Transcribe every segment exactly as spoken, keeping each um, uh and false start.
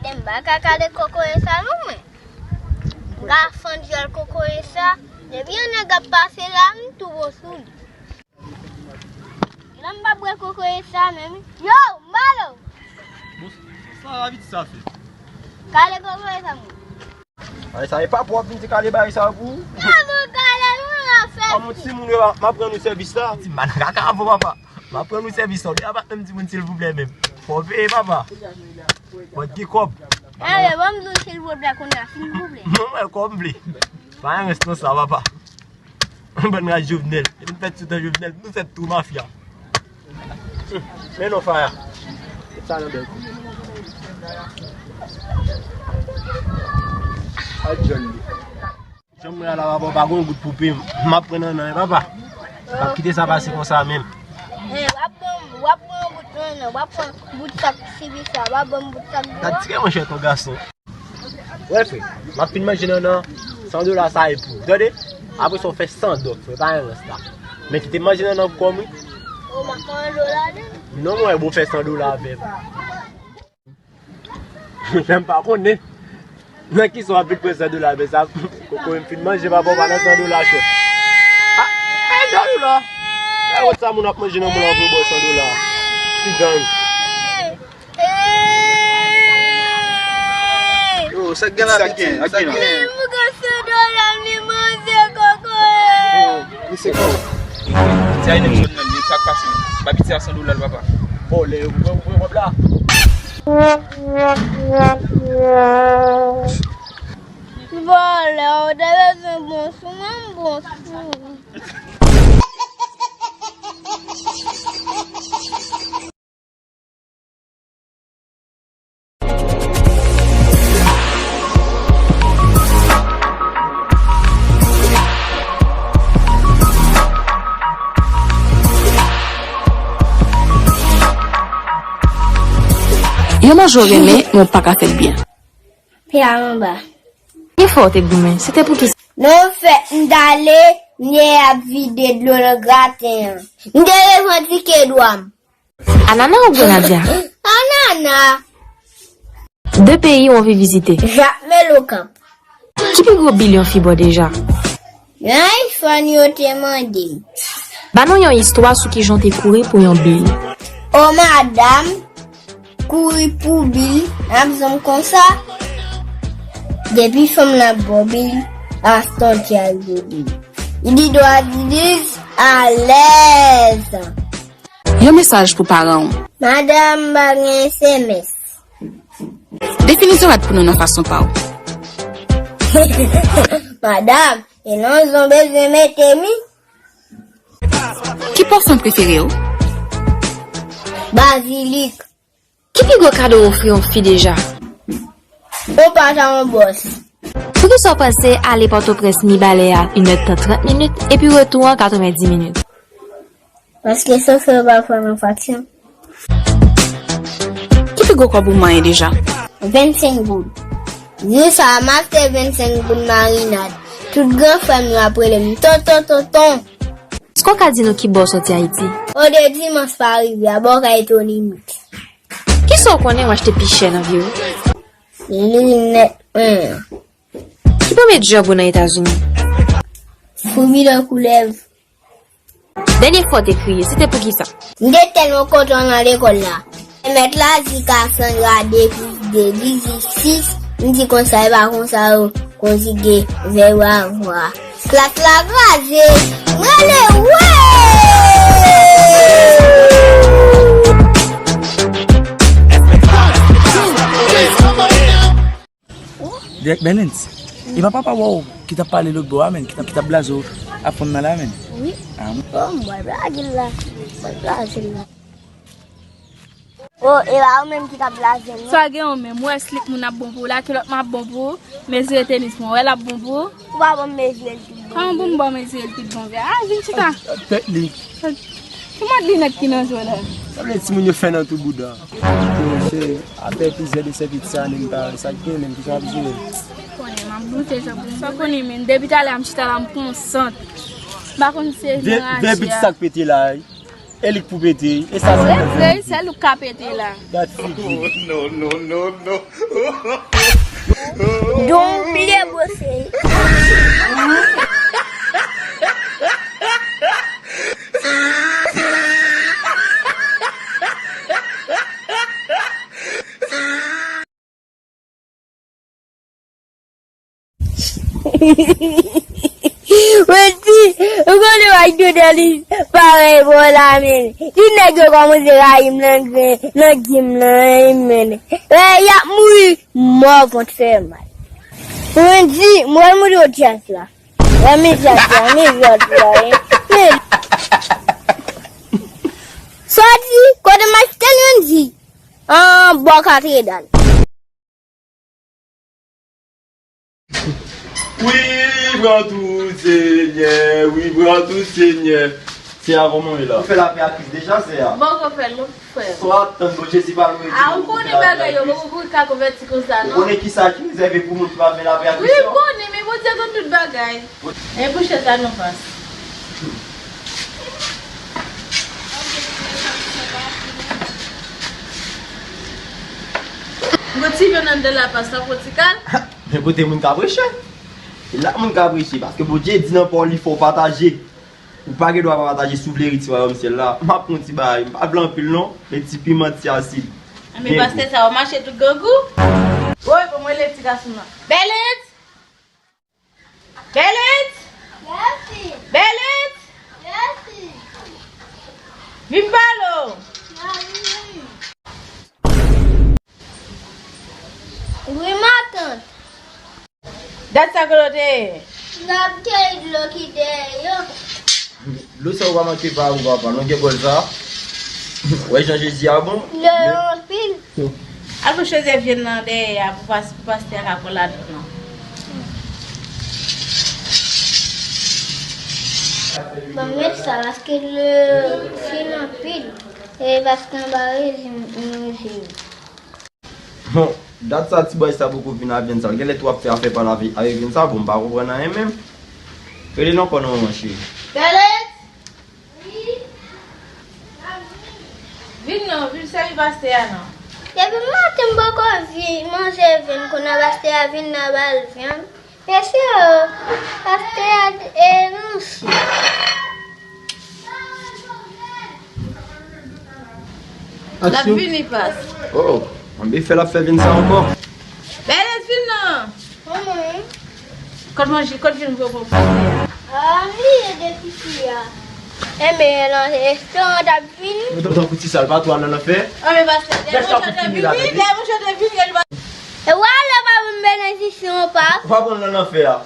M pa ka gade kokoye sa non mwen. M ka fann dyòl kokoye sa. Depi yon nèg ap pase la, m tou bon sou li. Lè m pa bwè kokoye sa menm. Yo, Malo! Bon, sa la vit sa fè. Kale kokoye sa mwen. Ay, sa e pa pwòp, vin ti kale bagay sa pou ou. Kale nou la fè. Kòm yon timoun yo, m ap rann ou sèvis la. Ti man kaka avò papa. M ap rann ou sèvis la. Ou deja pa t menm timoun silvouplè menm. Fò w peye papa. Fò w gen kòb. Alè, ban m di w silvouplè kounye a, silvouplè. Non, mwen kòb m vle. Pa yon rès nan sa papa. Bann ras Jovenel. Depi n fèt sou tan Jovenel, nou fèt tou mafya. Men non, Faya. Sa nan bèl kou. A djòl li. Janm mwen ala papa, pa gon gout pou peye m. M ap pran nan nan, papa. M p ap kite sa pase konsa menm. Hey, w ap pran, w ap pran yon bout nan nan, w ap pran bout sak sibi sa, w ap ban m bout sak. Gad tire monchè ton gason. Wè frè, m ap fin manje nannan, san dola sa e pou ou, tande? Apre sa w fè san dòt, frè, pa yon rans la. Men kite m manje nannan pou kò m wi. O, m ap pran dola de. Non, mwen, bon, fè san dola avè m. Monchè, m pa konnen nan kisa w ap vin pran san dola, men sa, koko, m fin manje, papa, w pa nan san dola, chèf. A, e san dola. E wòt sa moun ap manje nan moun la pou l ba w san dola. Ti gang. Yo, sa k gen la, sa k gen, sa k gen? Pou ka san dola, m li manje koko. Yo, misye kò. Ti Ayiti m konn nan li, sa k pase? Ba piti a san dola l, papa. Vòlè, yo, yo, yo, yo, la. Vòlè, ou te bezwen bon sou mwen, m bon sou ou. Yon manje w renmen, men w pa ka fè l byen. Pye a anba. Ki fè w te goumen? Se te pou ki sa? Non, fèt, m t ale, m te ap vide dlo nan graten an. M te revandike dwa m. Anana oubyen Nadia? Anana. De peyi w anvi vizite? Jak Melokap. Ki pi gwo bil yon fi ba w deja? Yon iPhone yo te mande m. Ban nou yon istwa sou kijan w te kouri pou yon bil. O madanm, kouri pou bil, ap janm konsa. Depi fanm nan ba w bil, astè w te al pou bil. Li di dwa didiz alèz. Yon mesaj pou paran w. Madanm, m pa gen S M S. Definisyon rad pou nou nan fason pa w. Madanm, e nan zon bezwen mete mi. Ki pafon prefere w? Bazilik. Ki pi gwo kado w ofri yon fi deja? Yon pat a yon bòs. Poukisa w panse ale Pòtoprens Mibalè a inèdtan trant minit epi retou an katrevenndis minit? Paske chofè yo pa fè m enfraksyon. Ki pi gwo kòb ou manyen deja? Vennsenk goud. Jou sa a, m achte vennsenk goud marinad. Tout gran frè m yo ap rele m tonton, tonton. Èske w ka di nou ki bò w sòti Ayiti? O de dimanch pa rive, a bò kay Tony Mix. Kisa w konnen w achte pi chè nan vi w? Linèt mwen an. Ki premye djòb ou nan Etazini? Foubi nan koulèv. Dènye fwa w te kriye, se te pou kisa? M te tèlman kontan nan lekòl la. Mèt la di Cassandra de plis de dizisit, m di konsa, e pa konsa yo konjige vèb avwa. Klas la kraze, m rele wè! Dirèk Bennens. E pa papa w ki t ap pale lòt bò a, menm, ki t ap, ki t ap blaze w ap fonn nan la, menm? Wi. Ah, bon. Oh, m wè blaze l la. M wè blaze l la. Oh, e pa ou menm ki t ap blaze m, non? Sa gen ou menm, wè slip moun ap bon pou ou la, kilòt mwen ap bon pou ou, mezire tenis mwen, wè l ap bon pou ou. Ou pa ban m mezire l tout bon. Kòman pou m ba w mezire l tout bon vre? Ah, vin chita. Tèt li. Ki mòd linèt ki nan je w la? Sa vle di timoun yo fè nan tou bouda. Yo, se afè plizyè de sèvis sa, menm pa sa k gen, menm ki sa ap jere. Konnen, m ap doute jan pou m. Sa konnen, men depi talè a m chita la, m konsant. M pa konn se jan raje a. Vye piti sa k pete la, wi. E li k pou pete, e sa se vre, vre, sèl ou k ka pete la. Dat figi. Don bliye bwose. Mwen di, ou konnen w ak Dodèlis parèy bò la, men. Di nèg yo kòmanse rayi m nan gren, nan gim nan, men. Lè y ap mouri, mò vant fè mal. Mwen di, mwen mouri o djaz la. Wè, men djaz la, men djaz la, wi. Men. Sòti, kote m achte l, mwen di. An, bò katedral. Wi, pran tou, Senyè, wi, pran tou, Senyè. Se a kòman w ye la? Ou fè lapè a Kris deja, sè a? Bon, ou fè l, non, frè. Swa tann bon Jezi pa lwen. A, ou konnen bagay yo, bon, ou ka konvèti konsa, non? Ou konnen kisa ki rezève pou moun ki pa fè lapè a Kris yo? Wi, m konnen, men Bondye konn tout bagay. E pou chèz la, non, pas. Gon ti vyann anndan la, pas, sa pwotikal. Men kote moun ka preche? E la moun ka preche, paske Bondye di nan pawòl li fò w pataje. Ou pa gen dwa pa pataje si w vle eriti wayòm syèl la. M ap pran ti bagay, m pa vle anpil non, men ti piman, ti asid. Anben pastè sa yo mache tout grangou. Woy, bon, mwen rele ti gason nan. Bèlit! Bèlit! Bèlit! Vin pale w! Wi, matant. Dat sa kote w te ye? N ap keyi dlo ki dèyè yo. Dlo sa yo pa manke pa ou, papa. Longè bòl sa. Wè jan Jezi a bon. Dlo yo anpil. Al pou chèz vyann nan dèyè a pou pas-, pou pastè a ka pran ladan nan. Ban m met sa, paske dlo yo fin anpil. E paske anba rejim, m rejim. Bon, dat sa ti bòy sa poko vin a vyann sa. L genlè tou ap fè afè pa l avè, avè vyann sa, bon, m pa konprann anyen menm. Rele l ankò non, manman cheri. Bèlit! Wi? Vin non, vin sèvi pastè a non. Depi maten m poko vi-, manje vyann, kounye a pastè a vin nan ba l vyann. Mesye, pastè a, e, ranse. L ap vini, pas. Oh, anben fè l ap fè vin sa ankò. Bèlit, vin non. Manman. Kot manje, kot vin pou pastè a? Ah, m bliye de pipi a. Enben, nan restoran t ap vini. Ou tankou ti sal pa tou al nan lanfè. Anben, pastè, dèyè mwen chante vini, dèyè mwen chante vini, e w ale pa pou m benedisyon, pas. Ou pa pran nan lanfè a.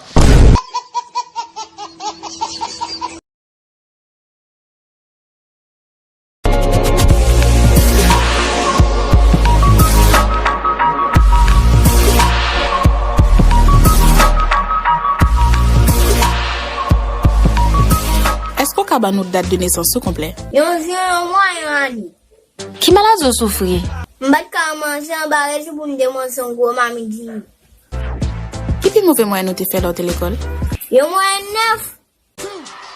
Èske w ka ban nou dat de nesans ou konplè? Yon zen, yon mwa, yon ane. Ki maladi w soufri? M pa t ka manje anba rejim pou m te manje yon gwo mamit diri. Ki pi move mwayèn ou te fè lè w te lekòl? Yon mwayèn nèf.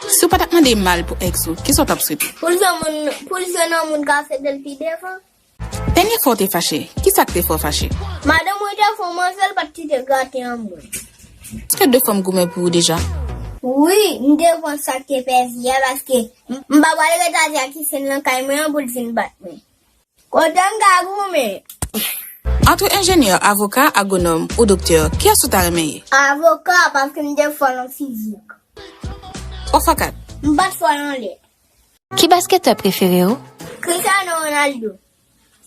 Si w pa t ap mande mal pou èks ou, kisa w t ap swete? Pou l jwenn moun, pou l jwenn yon moun k ap fete l pi devan. Dènye fwa w te fache, kisa k te fè w fache? Madanm mwen te fè yon manzè, l pa t kite grate an mwen. Èske de fanm goumen pou ou deja? Wi, m te pran sa k te pèdi a, paske m, m pa pral ret Azya ki sen nan kay mwen an pou l vin bat mwen. Kote m ka goumen? Antre enjenyè, avoka, agwonòm ou doktè, kiyès ou ta renmen ye? Avoka, paske m te fò nan fizik. Ofakat. M pa t fò nan lèt. Ki basketè prefere w? Cristiano Ronaldo.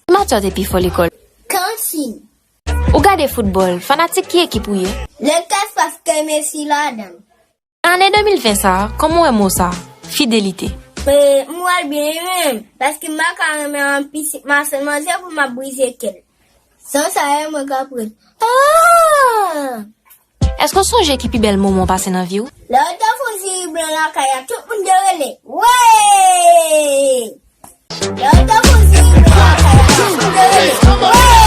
Ki matyè w te pi fò lekòl? Kantin. Ou gade foutbòl, fanatik ki ekip ou ye? Lakers paske Messi ladan l. Nan ane de mil ven sa a, kòman w wè mo sa a, fidelite? E, m wè l byen wi menm, paske m pa ka renmen yon pitit masann manzè pou m ap brize kè l. San sa, e mwen k ap ret. Ah! Èske w sonje ki pi bèl moman w pase nan vi w? Lè w te fè yon diri blan lakay la, tout moun te rele, "Wey!" Lè w te fè yon diri blan lakay la, tout moun te rele, "Wey!"